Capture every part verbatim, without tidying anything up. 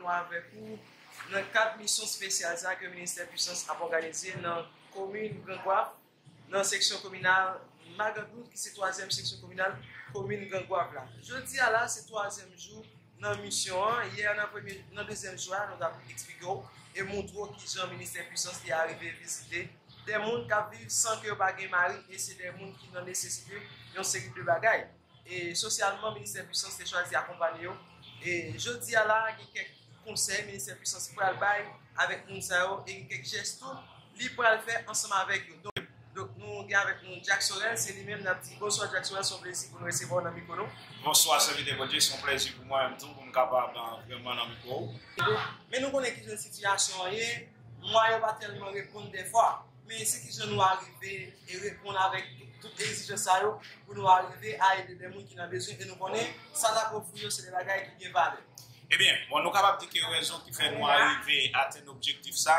Avèk ou nan kad misyon espesyal sa ke Ministè Pwisans ap òganize nan komin Gran Gwaf, nan seksyon kominal Magandou, ki se twazyèm seksyon kominal komin Gran Gwaf la. Jodi a la, se twazyèm jou nan misyon an. Yè, nan premye, nan dezyèm jou a, nou t ap eksplike w e montre w kijan Ministè Pwisans te arive vizite de moun k ap viv san ke yo pa gen mari, e se de moun ki nan nesesite yon seri de bagay. E sosyalman, Ministè Pwisans te chwazi akonpanye yo. E jodi a la, gen kèk konsèy Ministè Pwisans pral bay avèk moun sa yo, e gen kèk jès tou li pral fè ansanm avèk yo. Donk, donk, nou gen avèk nou Jack Sorel, se li menm n ap di bonswa Jack Sorel, se yon plezi pou nou resevwa w nan mikwo nou. Bonswa, sèvitè Bondye, se yon plezi pou mwen menm tou, pou m kapab, euh, vrèman nan mikwo w. Men nou konnen kijan sitiyasyon an ye, mwayen yo pa tèlman reponn dèfwa. Men se kijan nou arive e reponn avèk tout, tout egzijans sa yo pou nou arive a ede de moun ki nan bezwen e nou konnen sa n ap ofri yo se de bagay ki gen valè. Ebyen, bon, nou kapab di ke rezon ki fè nou arive atenn objektif sa,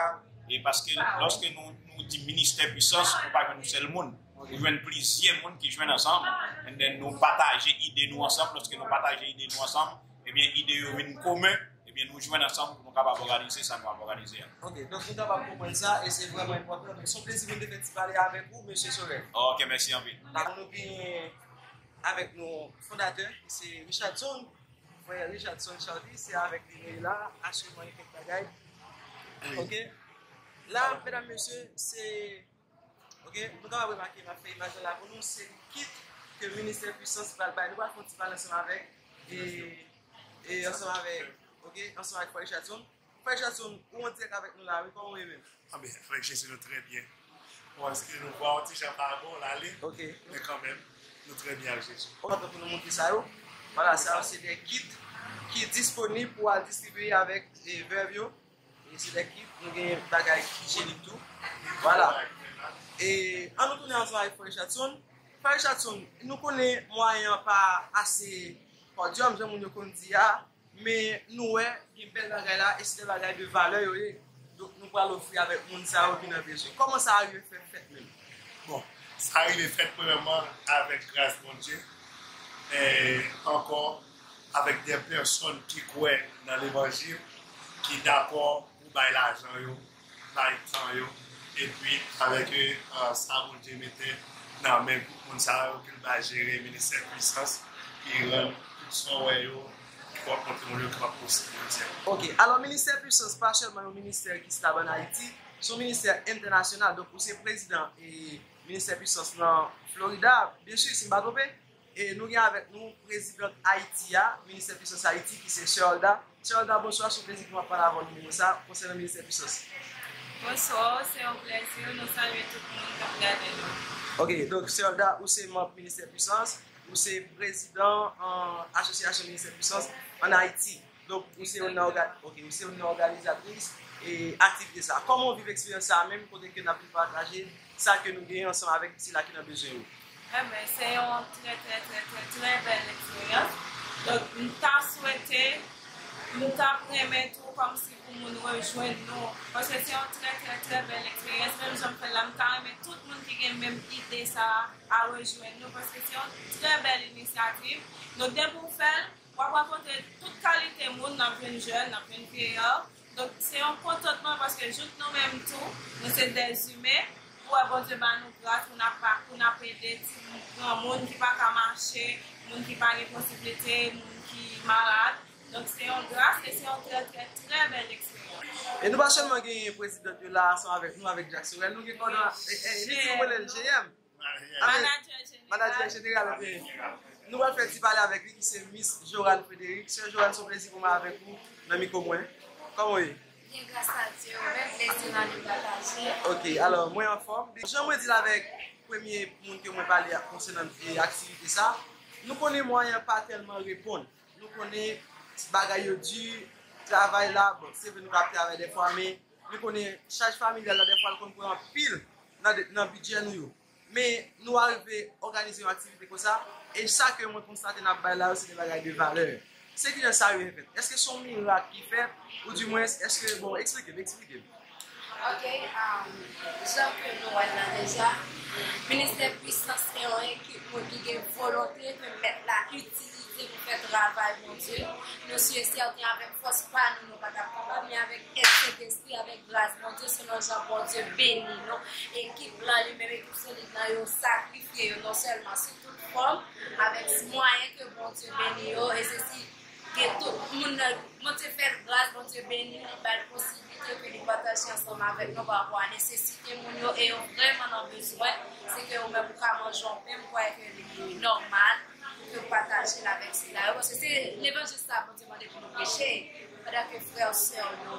e paske lòske nou, nou di Ministè Pwisans, nou pa jwenn yon sèl moun. Nou jwenn plizyè moun ki jwenn ansanm, and then nou pataje ide nou ansanm. Lòske nou pataje ide nou ansanm, ebyen, ide yo vin komen, ebyen, nou jwenn ansanm pou nou kapab òganize sa nou ap òganize a. Ok, donk nou kapab konprann sa, e se vrèman enpòtan. Donk, se yon plezi pou nou te fè ti pale avèk ou, mesye Sorel. Ok, mèsi anpil. Dakò, nou gen avèk nou fondatè, se Richardson, frè Richardson Chardy, se avèk li nou ye la, asirman gen kèk bagay. Ok? La, medam, mesye, se Ok, nou kapab remake, m ap fè imaj la pou nou, se kit ke Ministè Pwisans pral bay. Nou pral fè yon ti pale ansanm avèk, e, e ansanm avèk, ok, ansanm avèk Frè Richardson. Frè Richardson, ou an dirèk avèk nou la, wi, kòman w ye menm? Ah ben, frè Jezi, nou trè byen. Bon, èske nou vwa yon ti jan pa bon, l ale? Ok. Men kanmenm, nou trè byen ak Jezi. Kontan pou nou montre sa yo. Vwala, sa yo se de kit ki disponib pou al distribiye avèk, e, vèv yo. E se de kit, nou gen bagay ijyenik tou. Vwala. E ann nou tounen ansanm avèk Frè Richardson. Frè Richardson, nou konnen mwayen an pa ase pòdyòm, jan moun yo konn di a, men nou wè gen bèl bagay la, e se de bagay de valè yo ye. Donk, nou pral ofri avèk moun sa yo ki nan bezwen. Kòman sa arive fè fèt menm? Bon, sa rive fèt premyèman avèk gras Bondye, e ankò avèk de pèsòn ki kwè nan levanjil, ki dakò pou bay lajan yo, bay tan yo, epi avèk, e, sa Bondye mete nan men gwoup moun sa yo, ke l bay jere Ministè Pwisans, ki rann tout sa w wè yo, ki w ap montre moun yo, ki w ap posib yo. Ok, alò Ministè Pwisans pa sèlman yon ministè ki stab ann Ayiti, se yon ministè entènasyonal. Donk, ou se prezidan, e, Ministè Pwisans nan Florida, byen si, si m pa twonpe. E nou gen avèk nou prezidant Ayiti a, Ministè Pwisans Ayiti, ki se Sè Olda. Sè Olda, bonswa, se yon plezi pou m ap pale avè w nan moman sa, konsènan Ministè Pwisans. Bonswa, se yon plezi, nou salye tout moun k ap gade nou. Ok, donk, Sè Olda, ou se manm Ministè Pwisans, ou se prezidan, e, Asosyasyon Ministè Pwisans ann Ayiti. Donk, ou se youn nan òga-, ok, ou se youn nan òganizatris e aktivite sa. Kòman w viv eksperyans sa menm, kote ke n ap vin pataje sa ke nou genyen ansanm avèk sila ki nan bezwen yo? Enben, se yon trè, trè, trè, trè, trè bèl eksperyans. Donk, m ta swete, m t ap renmen tou kòmsi pou moun rejwenn nou. Paske se yon trè, trè, trè bèl eksperyans. Menm jan m fè l la, m ta renmen tout moun ki gen menm ide sa a rejwenn nou, paske se yon trè bèl inisyativ. Donk, depi w fè l, w ap rankontre tout kalite moun, n ap jwenn jèn, n ap jwenn vyeya. Donk, se yon kontantman paske jouk nou menm tou, nou se dè imen. Pou wè Bondye ba nou gras pou n ap, pou n ap ede ti granmoun ki pa ka mache, moun ki pa gen posiblite, moun ki malad. Donk, se yon gras e se yon trè, trè, trè bèl eksperyans. E nou pa sèlman genyen prezidant yo la ansanm avèk nou, avèk Jack Sorel, nou gen kòdonatè, e, e, li di nou rele l G M. Manadjè jeneral. Manadjè jeneral, ok. Nou pral fè ti pale avèk li ki se Miss Jorane Frédéric. Sè Jorane, se yon plezi pou mwen avèk ou nan mikwo mwen. Kòman w ye? Byen, gras a Dye, ou menm, plezi nan li pataje. Ok, alò, mwen anfòm. Jan mwen di l avèk premye moun ke mwen pale a konsènan, e, aktivite sa, nou konnen mwayen an pa tèlman reponn. Nou konnen bagay yo di, travay la, bon, se vre nou ka ap travay dèfwa, men nou konnen chaj familyal la, dèfwa, l konn pran anpil nan de, nan bidjè nou yo. Men nou arive òganize yon aktivite konsa, e sa ke mwen konstate n ap bay la yo, se de bagay de valè. Se kijan sa rive fèt? Èske se yon mirak ki fèt? Oudimwens, èske, bon, eksplike m, eksplike m. Ok, um, jan ke nou wè l la deja, Ministè Pwisans se yon ekip moun ki gen volonte ke mèt la itilize Se pou fè travay Bondye. Nou si e sèten avèk fòs pa nou, nou pa t ap kapab, men avèk èd Sentespri, avèk gras Bondye, selon jan Bondye beni nou. Ekip lan li menm, ekip solid lan, yo sakrifye yo non sèlman sou tout fòm, avèk mwayen ke Bondye beni yo, e se si gen tout moun nan, Bondye fè l gras, Bondye beni l, li ba l posiblite ke li pataje ansanm avèk nou pa rapò a nesesite moun yo, e yo vrèman nan bezwen, se ke ou menm ou ka manje yon pen, m kwè ke li nòmal pou ke w pataje l avèk sila yo, paske se levanjil sa Bondye mande pou nou preche, pandan ke frè sè yo,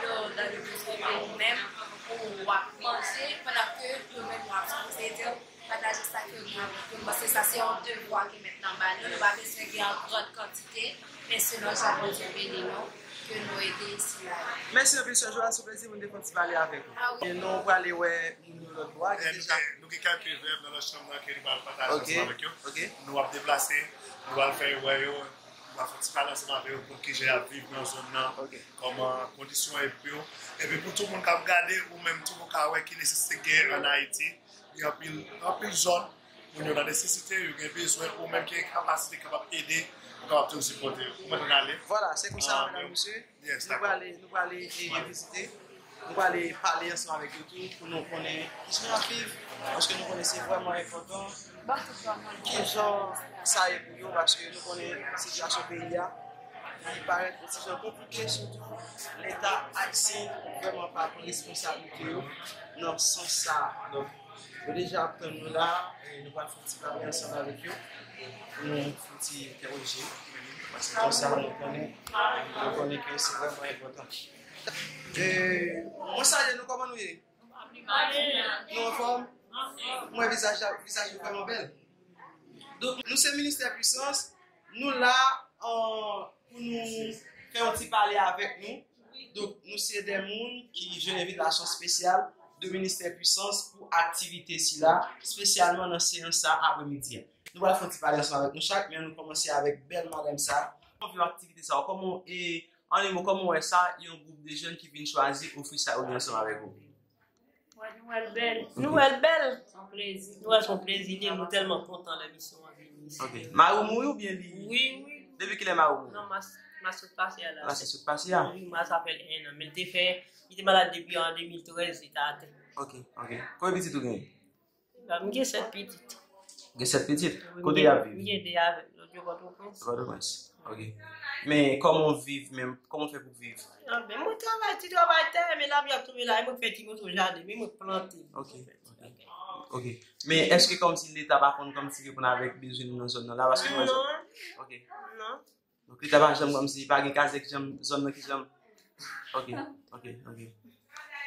yo nan le bezwen ke ou menm ou ap manje, pandan ke yo menm yo ap soufri, se di, pataje sa ke w gen avèk yo. M panse sa se yon devwa ke mèt lan ba nou. Nou pa bezwen gen an gran kantite, men selon jan Bondye beni nou, ke nou ede sila yo. Mèsi anpil, sè Joël, se plezi pou n te fè yon ti pale avèk ou. Ah wi. E nou prale wè moun yo lòt bò a, ki deja. Nou gen kèlke vèv nan lòt chanm nan ke nou pral pataje ansanm avèk yo. Ok. Nou ap deplase, nou pral fè yo wè yo, nou pral fè yon ti pale ansanm avèk yo pou kijan y ap viv nan zòn nan, kòman kondisyon yo ye pou yo. Epi pou tout moun k ap gade, ou menm tou, ou ka wè ki nesesite gen ann Ayiti. Gen anpil, anpil zòn, moun yo nan nesesite, yo gen bezwen, ou menm ki gen kapasite kapab ede, ou kapab toujou sipòte yo. Ou mèt ann ale. Vwala, se konsa, medam, mesye. Yes, nou dakò. Prale, nou prale e, e vizite. Nou prale pale ansanm avèk yo tou pou nou konnen kijan y ap viv, paske nou konnen se vrèman enpòtan kijan sa ye pou yo, paske nou konnen sitiyasyon peyi a, li parèt yon ti jan konplike, sitou Leta ayisyen vrèman pa pran responsablite yo nan sans sa a. Donk, yo deja ap tann nou la, e nou pral fè yon ti pale ansanm avèk yo, pou nou fè yon ti entèwoje yo, paske konsa nou konnen, nou konnen ke se vrèman enpòtan. E, mwen salye nou, kòman nou ye? Nou anfòm? Mwen vizaj la, vizaj nou vrèman bèl. Donk, nou se Ministè Pwisans, nou la, an, pou nou fè yon ti pale avèk nou. Donk, nou se de moun ki jwenn envitasyon espesyal de Ministè Pwisans pou aktivite sila, espesyalman nan seyans sa apremidi a. Nou pral fè yon ti pale ansanm avèk nou chak, men nou kòmanse avèk bèl madanm sa. Kòman w viv aktivite sa yo? Kòman, e, an yon mo, kòman w wè sa, yon gwoup de jèn ki vin chwazi ofri sa yo gen ansanm avèk ou? Wè, nou wè l bèl. Nou wè l bèl. Se yon plezi. Nou wè l se yon plezi, li, nou tèlman kontan lè misyon an vini. Ok. Mari w mouri oubyen li? Wi, wi. Depi kilè mari w mouri? Nan mas, mas sot pase a la. Mas sot pase a? Wi, mas sa fè enn an. Men l te fè, li te malad depi an de mil trèz, li te atè. Ok, ok. Konbyen pitit ou genyen? M gen sèt pitit. Gen sèt pitit? Wi, kote y ap viv? M gen de avèk lòt yo Pòtoprens. Pòtoprens. Ok. Men kòman w viv menm? Kòman w fè pou w viv? Anben, mwen travay, ti travay tè, men lavi ap tonbe la, e mwen k fè ti moso jaden, men mwen k plante. Ok, ok. Ok. Men èske kòmsi Leta pa konn kòmsi reponn avèk bezwen nou nan zòn nan la? Paske nou wè zòn. Non. Ok. Non. Donk, Leta pa janm kòmsi, pa gen kazèk janm, zòn nan ki janm. Ok, ok, ok.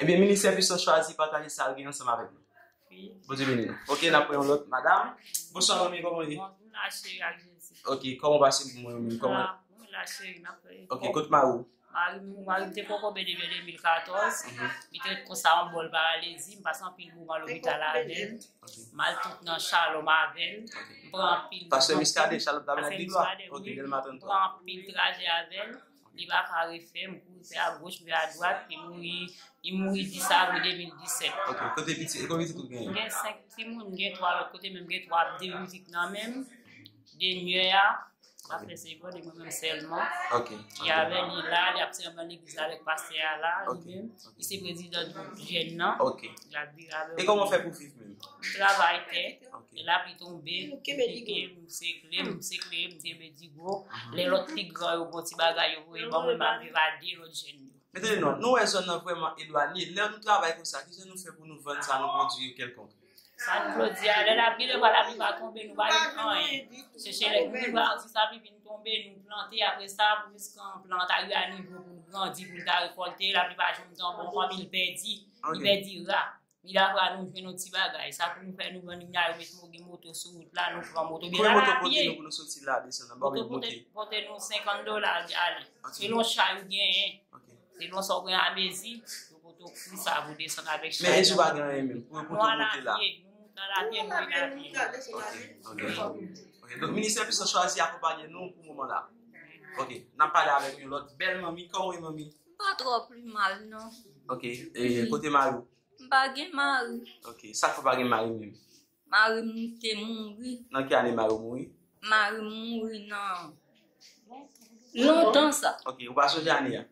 Ebyen, Ministè Pwisans chwazi pataje sa l gen ansanm avèk nou. Wi. Bondye beni nou. Ok, n ap pran yon lòt madanm. Bonswa, manmi, kòman w ye? Bon, m la, cheri, ak Jezi. Ok, kòman w pase pou mwen menm? Kòman? Ah, m la, cheri, n ap fè. Ok, kot mari w? Mari m, mari m te konkonbe depi an de mil katòz. Mhm. Li te ret konsa, yon bòl paralizi. M pase anpil moman lopital avè l. Ok. M al tout nan Shalom avè l. Ok. M pran anpil. Pastè Muscadin, Shalom Tabènak de Glwa. Ok, wi. Dèlma trannntwa. M pran anpil trajè avè l. Li pa ka refè, m kouri fè agoch, m fè adwat, li mouri, li mouri dis avril de mil disèt. Ok, kote pitit, e konbyen pitit ou genyen? M gen senk timoun, m gen twa lòt kote, men m gen twa, de pitit nan men m, de nyè a, m ap fè segòd, e mwen menm sèlman. Ok, ok. Li avè li la, li ap sèvi nan legliz la avèk pastè a la, li menm. Ok. Li se prezidan gwoup jèn nan. Ok. L ap viv avè. E kòman w fè pou viv menm? M travay tè. Ok. Lè lapli tonbe, m pike, m sekle, m sekle, m kenbe digo. Mhm. Lè lòt pi gran yo gen ti bagay yo voye ban mwen, m ap viv a de lòt jèn yo. Men tande non, nou wè zòn nan vrèman elwanye. Lè nou travay konsa, kijan nou fè pou nou vann sa nou pwodui yo kèlkonk? Sa n pwodui a, lè lapli, lè lapli pa tonbe, nou pa jwenn anyen. Chèche lè nou rive a ti sa pli vin tonbe, nou plante, apre sa, pou jiska yon plant a rive a nivo pou l grandi, pou l ta rekòlte, lapli pa jwenn yon bon fanmi, l pèdi, li pèdi ra. Mil afra nou jwenn yon ti bagay. Sa pou nou fè, nou vann li a, yo met mo-, gen moto sou wout la, nou pran moto, byen la lapye. Konbyen moto pote nou pou nou soti la, desann nan, ba w monte? Moto pote, pote nou senkant dola ale. Ok. Selon chay ou genyen. Ok. Selon sa w genyen a mezi, yo pote w pou sa, pou desann avèk chay la. Men e si w pa gen anyen menm, pou, pou nou al pote la. Lapye, nou monte a lapye, nou vin lapye. Ok, ok. Ok, donk Ministè Pwisans chwazi akonpanye nou pou moman la. Ok, n ap pale avèk yon lòt bèl manmi. Kòman w ye, manmi? M pa twò pli mal, non. Ok, e kote mari w? M pa gen mari. Ok, sa k fè w pa gen mari menm? Mari m te mouri. Nan ki ane mari w mouri? Mari m mouri nan lontan sa. Ok, ou pa sonje ane a?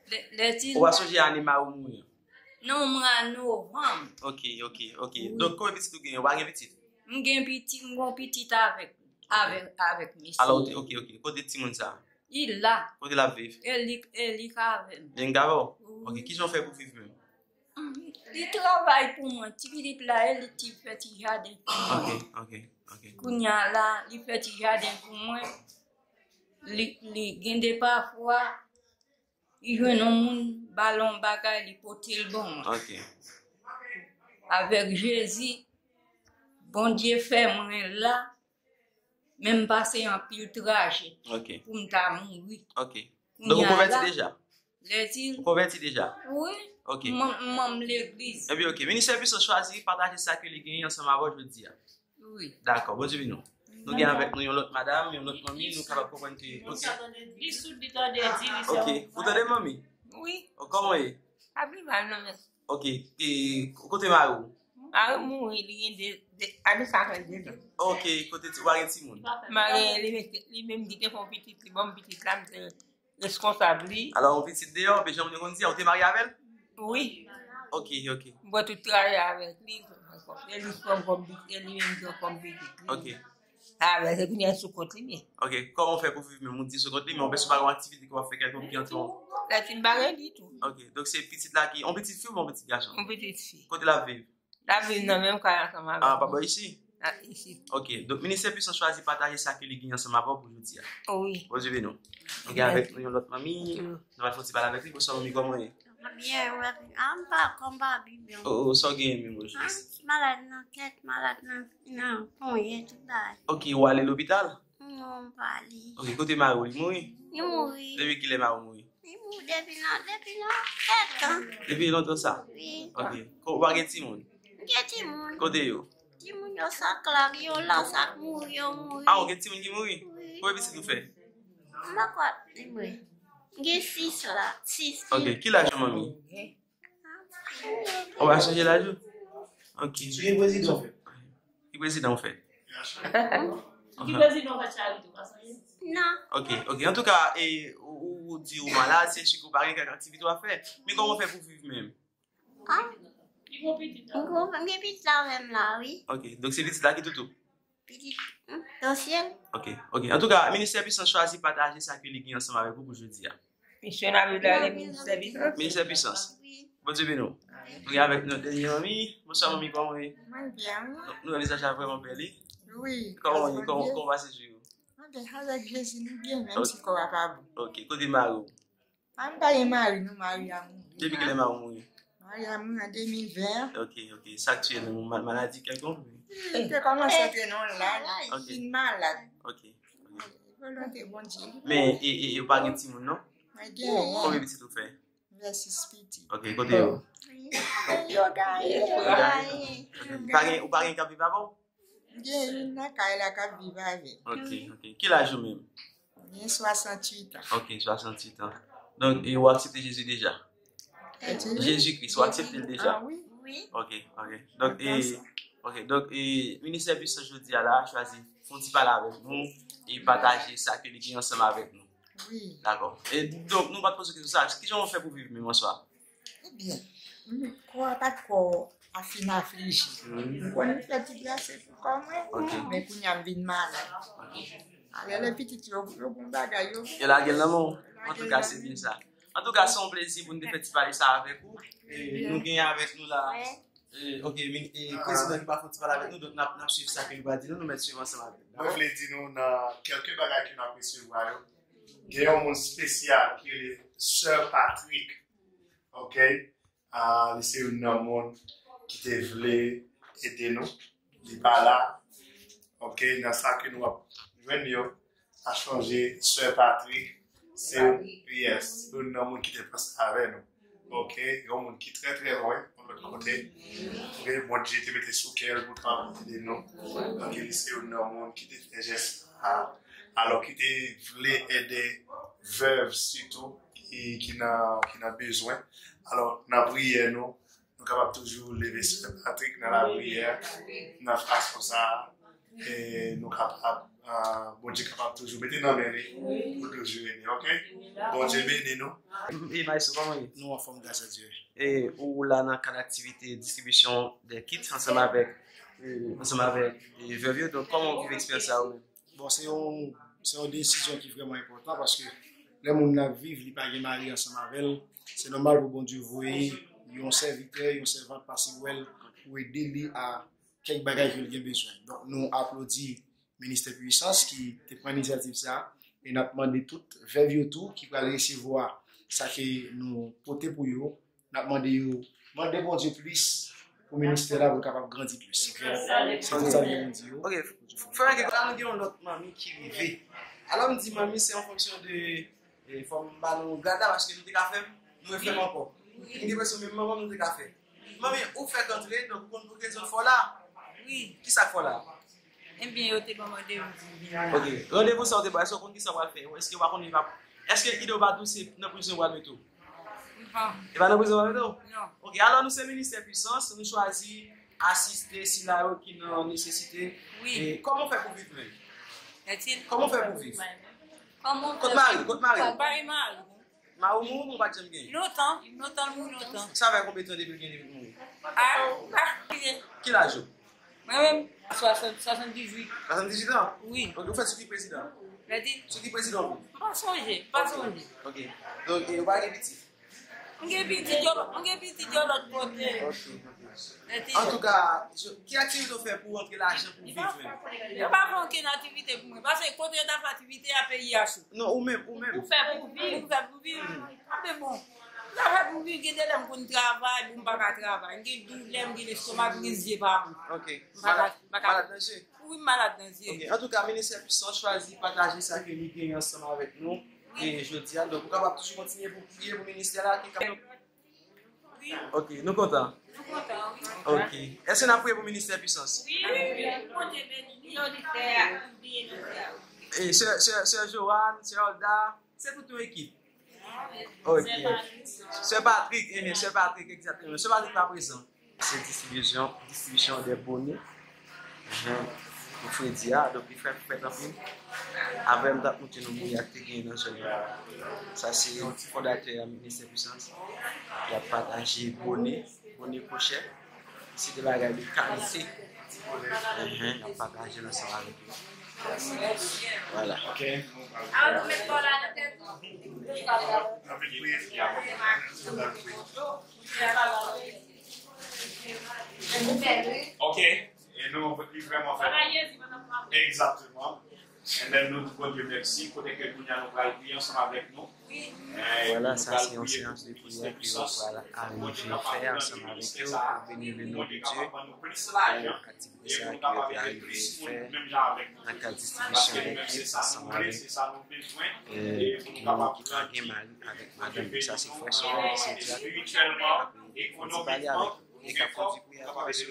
Lè, lè ti Ou pa sonje ane mari w mouri an? Nan mwa novanm. Ok, ok, ok. Wi. Donk, konbyen pitit ou genyen? Ou pa gen pitit? M gen pitit, m gon pitit avèk, avèk, avèk misye. Alò, ou te, ok, ok. Kote timoun sa? Li la. Kote l ap viv? E li, e li k avè m. Li k avè w? Wi. Ok, kijan w fè pou viv menm? Li travay pou mwen. Ti pitit la, e li ki fè ti jaden pou mwen. Ok, ok, ok. Kounye a la, li fè ti jaden pou mwen. Li, li gen de pafwa, li jwenn yon moun, ba l yon bagay, li pote l ban mwen. Ok. Avèk Jezi, Bondye fè mwen la, men m pase anpil traje Ok. pou m ta mouri. Ok. Donk ou Kounye a konvèti la, deja? Lè di Ou konvèti deja? Wi. Ok. M, m manm legliz. Ebyen, ok. Ministè Pisans chwazi pataje sa ke li genyen ansanm avè w jodi a. Wi. Dakò, Bondye beni w. Nou gen avèk nou yon lòt madam, yon lòt manmi, nou kapab konprann ke, ok. Li soud, li tande di, li se Ok, yon ou tande manmi? Wi. Oh, kòman w ye? Pa pi mal non, mèsi. Ok, e kote mari w? Mari m mouri, li gen de, de, ane sa fè de zan. Ok, kote ti, ou pa gen timoun? Mari, li, li menm ki te fè yon pitit, li ban m pitit la, m te reskonsab li. Alò, yon pitit deyò, men jan moun yo konn di, ou te marye avè l? Wi. Ok, ok. M pran tout travay avèk li, e li pran kòm pitit, e li menm pran kòm pitit li. Ok. Avè, se kounye a sou kont li, men. Ok, kòman w fè pou viv menm? Ou di sou kont li, men ou pèsonn pa gen aktivite ke w ap fè kèlkonk ki antre w? Lè fin bagay ditou. Ok, donk se pitit la ki, yon pitit fi oubyen yon pitit gason? Yon pitit fi. Kote l ap viv? L ap viv nan menm kay ansanm avèk Ah, nou. Papa isi? Ah, isi. Ok, donk Ministè Pisans chwazi pataje sa ke li genyen ansanm avè w pou jodi a. Wi. Bondye beni w. Nou gen avèk nou yon lòt manmi. Nou pral fè yon ti pale avèk li. Bonswa, manmi, kòman w ye? Byen, wè. Ah, m pa, kòm pa byen. Oh, oh, sa w genyen menm ojodi? Ah, m ti malad nan tèt, malad nan, nan ponyèt, tout bagay. Ok, ou ale lopital? Non, m pa ale. Ok, kote mari w, li mouri? Li mouri. Depi kilè mari w mouri? Li mouri depi nan, depi nan kèk tan. Depi lontan sa? Wi. Ok. Ko-, ou pa gen timoun? M gen timoun. Kote yo? Timoun yo sa k la, yo la, sa k mouri, yo mouri. Ah, ou gen timoun ki mouri? Wi. Konbyen pitit ou fè? M pa kwè, li mouri. M gen sis la, sis. Ok, ki laj ou, manmi? Ou pa sonje laj ou? Ok. Ki prezidan w fè? Ki prezidan w fè? Ki prezidan w fè charite, ou pa sonje? Non. Ok, ok. Antouka, e, ou, ou, ou di ou malad, se si ou pa gen kèk aktivite w ap fè. Men kòman w fè pou viv menm? Ah. M gen pitit avè m la, wi. Ok, donk se pitit la ki toutou? Pitit, hmm, nan syèl. Ok, ok. Antouka, Ministè Pisans chwazi pataje sa ke li gen ansanm avèk ou pou jodi a. Misye n ap viv la, Ministè Pisans. Ministè Pisans. Wi. Bondye beni w. Nou gen avèk nou dènye manmi. Bonswa, manmi, kòman w ye? Mwen byen, wi. Nou wè vizaj la vrèman bèl, wi. Wi, kòman w ye? Kòman, kòman w pase jou yo? Mwen byen, avèk Jezi, nou byen, menm si kò a pa bon. Ok, kote mari w? A, m pa gen mari, non, mari a mouri. Depi kilè mari w mouri? Mari a mouri an de mil ven. Ok, ok. Sa k touye nou, ma-, maladi kèlkonk? Li te kòmanse antre nan yon laj, li vin malad. Ok, ok. Volonte Bondye. Men, e, e, e, ou pa gen timoun, non? Mwen genyen. Konbyen pitit ou fè? M fè sis pitit. Ok, kote yo? Yo gaye, yo gaye. Ok. Pa gen, ou pa gen k ap viv avè w? M gen youn nan kay la k ap viv avè m. Ok, ok. Ki laj ou menm? M gen swasanntuit an. Ok, swasanntuit an. Donk, e ou aksepte Jezi deja? Jezi Kris, ou aksepte l deja? Ah, wi. Wi. Ok, ok. Donk, e, ok, donk, e, Ministè Pisans jodi a la chwazi fè yon ti pale avèk nou e pataje sa ke li gen ansanm avèk nou. Wi. Dakò. E donk, nou pa t poze kesyon sa, kijan w fè pou viv menm an swa? Ebyen, m kwè pa t kwè a fin afliji. M konnen m fè ti blese pou kò mwen, men kounye a m vin malad. Alè, lè pitit yo, yo bon bagay, yo. Yo lage l nan men w. Antouka, se byen sa. Antouka, se yon plezi pou n te fè ti pale sa avèk ou. E nou gen avèk nou la. E, ok, men, e, prezidan ki pa fè ti pale avèk nou, donk n ap, n ap swiv sa ke li pral di nou, nou mèt swiv ansanm avè l. Mwen vle di nou nan kèlke bagay ke n ap resevwa yo, gen yon moun espesyal ki rele Sè Patrick. Ok? Ah, li se youn nan moun ki te vle ede nou. Li pa la. Ok? Nan sa ke nou ap jwenn yo, pa chonje Sè Patrick, se youn, yes, youn nan moun ki te panse avè nou. Ok, yon moun ki trè, trè lwen, yon lòt kote. Ok, Bondye te mete sou kè l pou l kapab ede nou. Ok, li se youn nan moun ki te fè jès sa. Alò, ki te vle ede vèv sitou ki, ki nan, ki nan bezwen. Alò, nan priyè nou, nou kapab toujou leve Sè Patrick nan lapriyè, nan fason sa a, e nou kapab, Ah, Bondye kapab toujou mete nan men li pou toujou ede, oke? Bondye beni nou. E Maestro, kòman ye? Nou anfòm, gras a Dye. E ou la nan kad aktivite distribisyon de kit ansanm avèk, e, ansanm avèk, e, vèv yo. Donk, kòman ou viv eksperyans sa ou menm? Bon, se yon, se yon desizyon ki vrèman enpòtan paske lè moun nan ap viv, li pa gen mari ansanm avè l, se nòmal pou Bondye voye yon sèvitè, yon sèvant pase wè l pou ede li a kèk bagay ke l gen bezwen. Donk, nou aplodi Ministè Pwisans ki te pran inisyativ sa a, e n ap mande tout vèv yo tou ki pral resevwa sa ke nou pote pou yo, n ap mande yo, mande Bondye plis pou ministè la pou l kapab grandi plis. Se tout sa m gen pou m di yo. Ok, frè, la nou gen yon lòt manmi ki rive. Alò, m di manmi, se an fonksyon de E, fò m ba nou grad la, paske nou te ka fè m, nou refè m ankò. M gen enpresyon menm manman m nou te ka fè. Manmi, ou fèk antre, donk ou konn pou rezon fò la. Wi. Ki sa k fò la? Ebyen, yo te ban m randevou pou vin la. Ok. Randevou sa ou te ba, èske ou konn ki sa w pral fè? Èske ou pa konn li pa, èske ide w pa di w se nan prizon yo pral mete w? Non. E pa nan prizon yo pral mete w? Non. Ok, alò nou se Ministè Pwisans, nou chwazi asiste sila yo ki nan nesesite. Wi. E kòman w fè pou viv menm? Kòman w fè pou viv? Kòman w fè pou viv? Kot mari? Kot mari? Mari, mari. Mari w mouri oubyen ou pa t janm gen? Lontan, lontan, l mouri lontan. Sa fè konbyen tan depi l gen, depi l mouri? Ah, m pa konnen. Ki laj ou? Mwen menm, swasant, swasanndizuit. Swasanndizuit an? Wi. Ok, ou fèt sou ki prezidan? Sou ki prezidan ou? M pa sonje, m pa sonje. Ok. Donk, e, ou pa gen pitit? M gen pitit yo, m gen pitit yo lòt kote. Ok, ok. Antouka, ki aktivite w fè pou w antre lajan pou w viv menm? Yo pa fè okenn aktivite pou mwen. Paske kote yo ta fè aktivite a, peyi a cho. Non, ou menm, ou menm. Ou fè pou viv. Ou fè pou viv. Anben bon. M ta fè pou viv, gen de lè m konn travay, bon, m pa ka travay. M gen doulè, m gen lestomak, m gen zye pa bon. Ok. M pa ka, m pa ka. Malad nan je? Wi, m malad nan zye. Ok. Antouka, Ministè Pwisans chwazi pataje sa ke li genyen ansanm avèk nou. Wi. E jodi a, donk, ou kapab toujou kontinye pou priye pou ministè la ki ka Wi. Ok, nou kontan? Nou kontan, wi. Ok. Èske n ap priye pou Ministè Pwisans? Wi, wi, wi. Bondye beni nou. Ministè a, byen nou fè a. E sè, sè, sè Joanne, sè Olda, se tout yon ekip. Ok. Sè Patrick. Sè Patrick, eh, sè Patrick, egzakteman. Sè Patrick pa prezan. Se distribisyon, distribisyon de bone. Pou fredi a, donk li fè fèt anpil. Avè m t ap montre nou moun y ap te genyen nan zòn nan. Sa se yon ti fondatè a Ministè Pwisans. Y ap pataje bone, bone kwochè. Se de bagay de kalite. Enhen, y ap pataje l ansanm avèk yo. Vwala. Ok. Ok. E nou, li vrèman fèt. Egzakteman. And then nou di Bondye mèsi, kote ke kounye a nou pral priye ansanm avèk nou. Vwala, sa se yon seyans de priyè ke yo pral arive fè ansanm avèk yo pou beni le non de Dye. Aktivite sa ke yo te arive fè nan kad distribisyon de kit ansanm avèk, e, moun ki pa gen mari avèk madanm yo. Sa se frè Soleil ki se dyak. Apre, fò n ti pale avèk yo. E k ap kondui priyè a tou, mesye.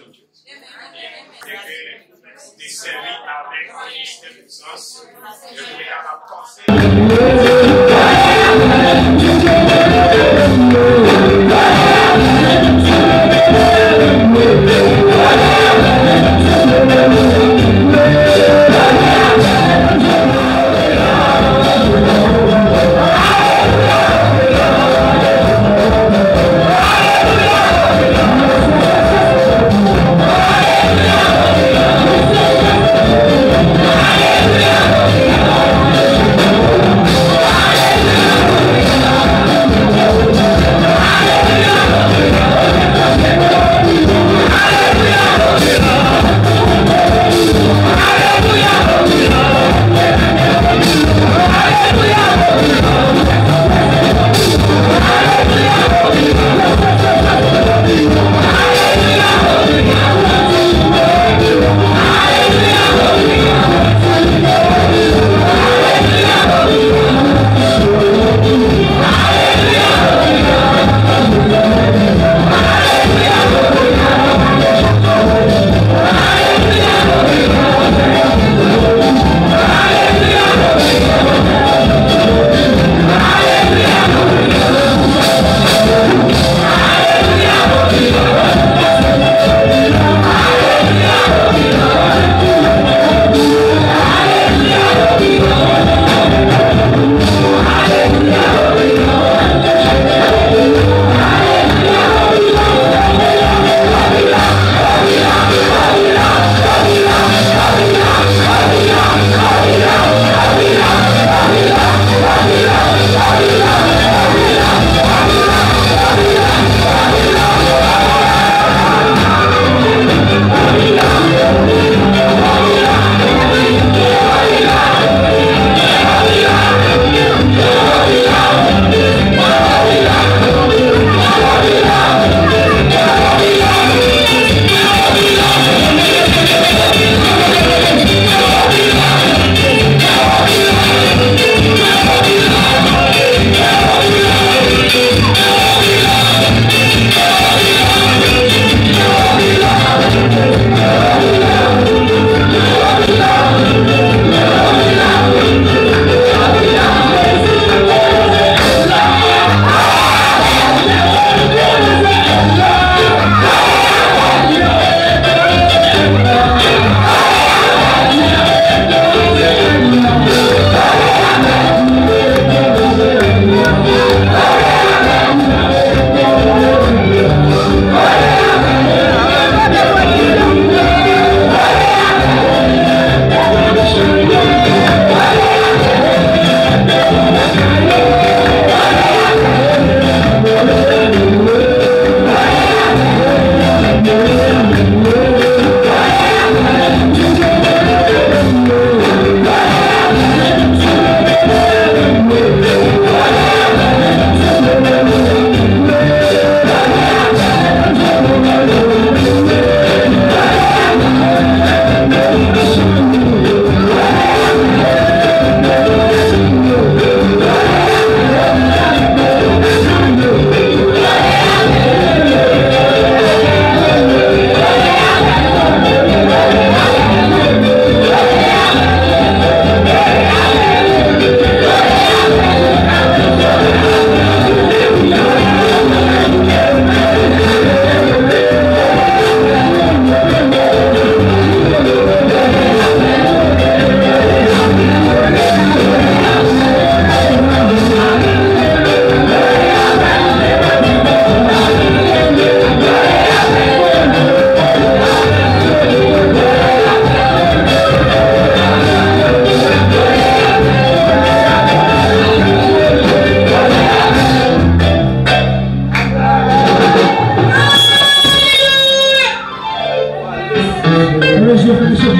Fèmen je w, fèmen je w.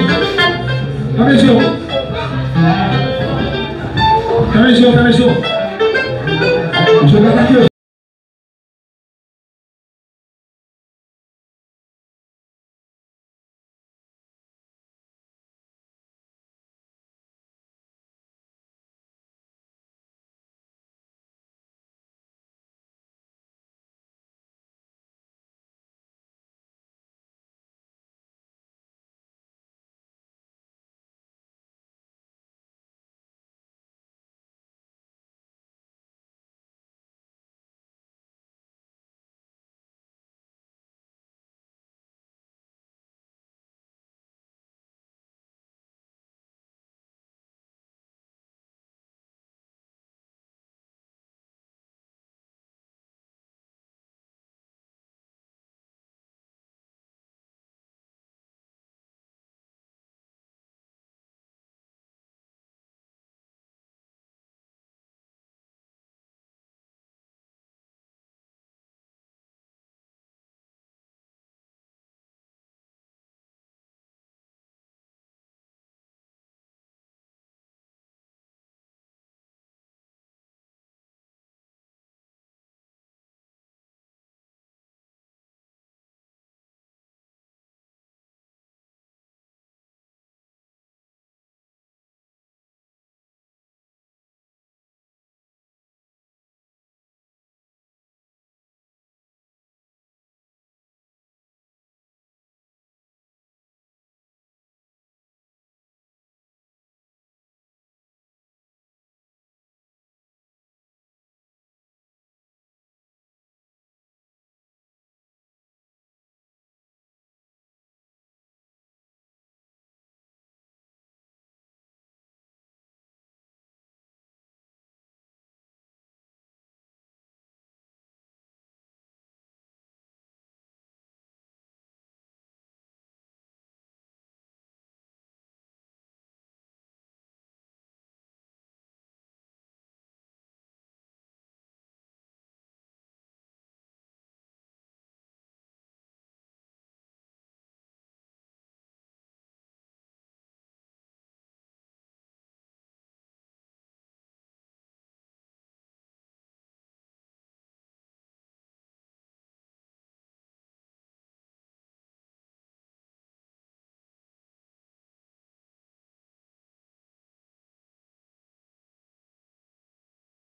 Fèmen je w. Fèmen je w, fèmen je w. Je w atake yo.